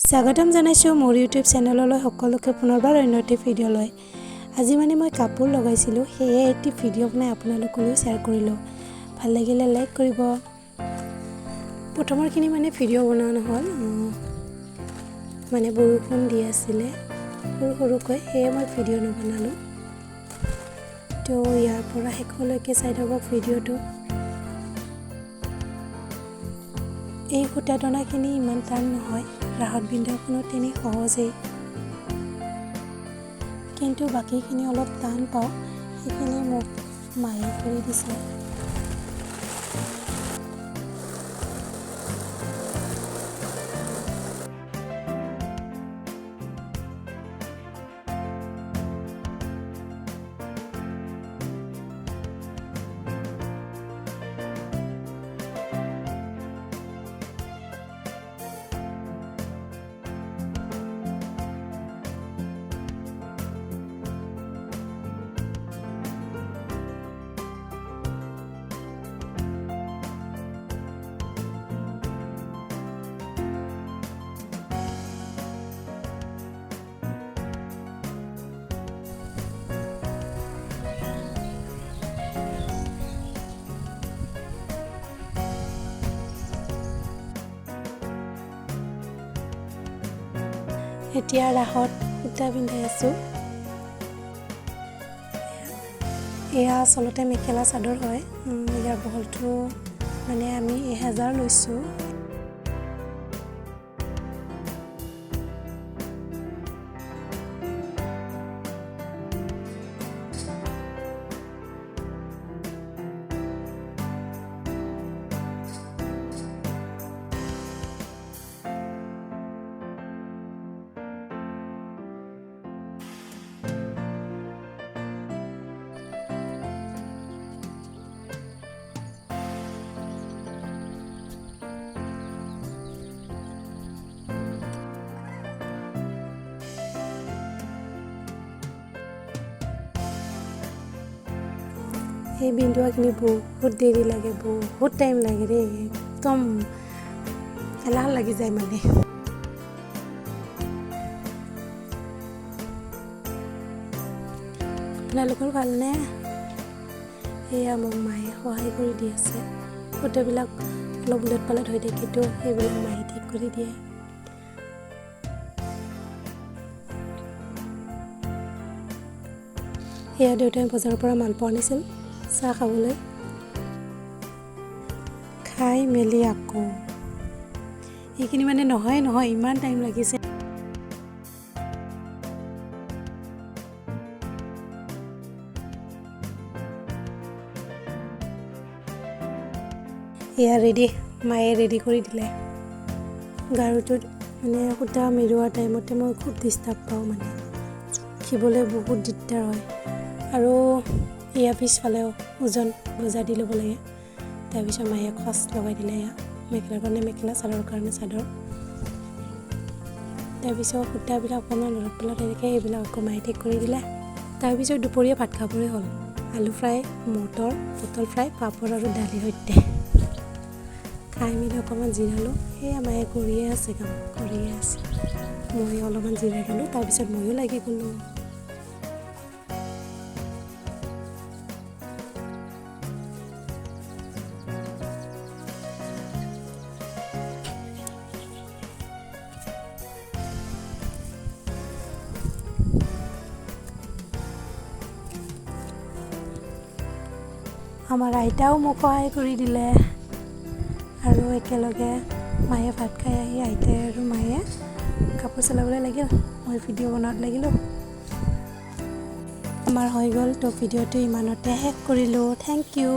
স্বাগতম জনাইছোঁ মোৰ ইউটিউব চেনেললৈ সকলোকে পুনৰবাৰ অন্য এটি ভিডিঅ'লৈ। আজি মানে মই কাপোৰ লগাইছিলোঁ, সেয়ে এটি ভিডিঅ' বনাই আপোনালোকলৈ শ্বেয়াৰ কৰিলোঁ। ভাল লাগিলে লাইক কৰিব। প্ৰথমৰখিনি মানে ভিডিঅ' বনোৱা নহ'ল, মানে বৰষুণ দি আছিলে সৰু সৰুকৈ, সেয়ে মই ভিডিঅ' নবনালোঁ। তো ইয়াৰ পৰা শেষলৈকে চাই থাকক ভিডিঅ'টো। এই সূতা টনাখিনি ইমান টান নহয়, ৰাহত বিন্ধাখনো তেনেই সহজেই, কিন্তু বাকীখিনি অলপ টান পাওঁ, সেইখিনি মোক মায়ে কৰি দিছে। এতিয়া ৰাহত সূতা বিন্ধাই আছোঁ। এয়া আচলতে মেখেলা চাদৰ হয়। ইয়াৰ বহলটো মানে আমি 1000 লৈছোঁ। এই বিন্ধুৱাখিনি বহুত দেৰি লাগে, বহুত টাইম লাগে দেই, একদম এলাহ লাগি যায় মানে। আপোনালোকৰ ভালনে? এয়া মোক মায়ে সহায় কৰি দি আছে। সূতাবিলাক অলপ ওলট পালট হৈ থাকেতো, সেইবিলাক মায়ে ঠিক কৰি দিয়ে। এয়া দেউতাই বজাৰৰ পৰা মালপোৱা আনিছিল চাহ খাবলৈ। খাই মেলি আকৌ এইখিনি মানে নহয় নহয় ইমান টাইম লাগিছে। এয়া ৰেডি, মায়ে ৰেডি কৰি দিলে। গাৰুটোত মানে সূতা মেৰোৱা টাইমতে মই খুব ডিষ্টাৰ্ব পাওঁ, মানে জুখিবলৈ বহুত দিগদাৰ হয়। আৰু এয়া পিছফালেও ওজন বজা দি ল'ব লাগে। তাৰপিছত মায়ে খচ লগাই দিলে। এয়া মেখেলাৰ কাৰণে মেখেলা, চাদৰৰ কাৰণে চাদৰ। তাৰপিছত সূতাবিলাক অকণমান ওলট পালট হৈ থাকে, সেইবিলাক আকৌ মায়ে ঠিক কৰি দিলে। তাৰপিছত দুপৰীয়া ভাত খাবলৈ হ'ল। আলু ফ্ৰাই, মটৰ, পটল ফ্ৰাই, পাপৰ আৰু দালিৰ সৈতে খাই মেলি অকণমান জিৰালোঁ। সেয়া মায়ে কৰিয়ে আছে কাম, কৰিয়ে আছে। মই অলপমান জিৰাই ল'লোঁ, তাৰপিছত ময়ো লাগি গ'লোঁ। আমাৰ আইতাও মোক সহায় কৰি দিলে। আৰু একেলগে মায়ে ভাত খাই আহি আইতাই আৰু মায়ে কাপোৰ চিলাবলৈ লাগিল, মই ভিডিঅ' বনোৱাত লাগিলোঁ। আমাৰ হৈ গ'ল। তো ভিডিঅ'টো ইমানতে শেষ কৰিলোঁ। Thank you.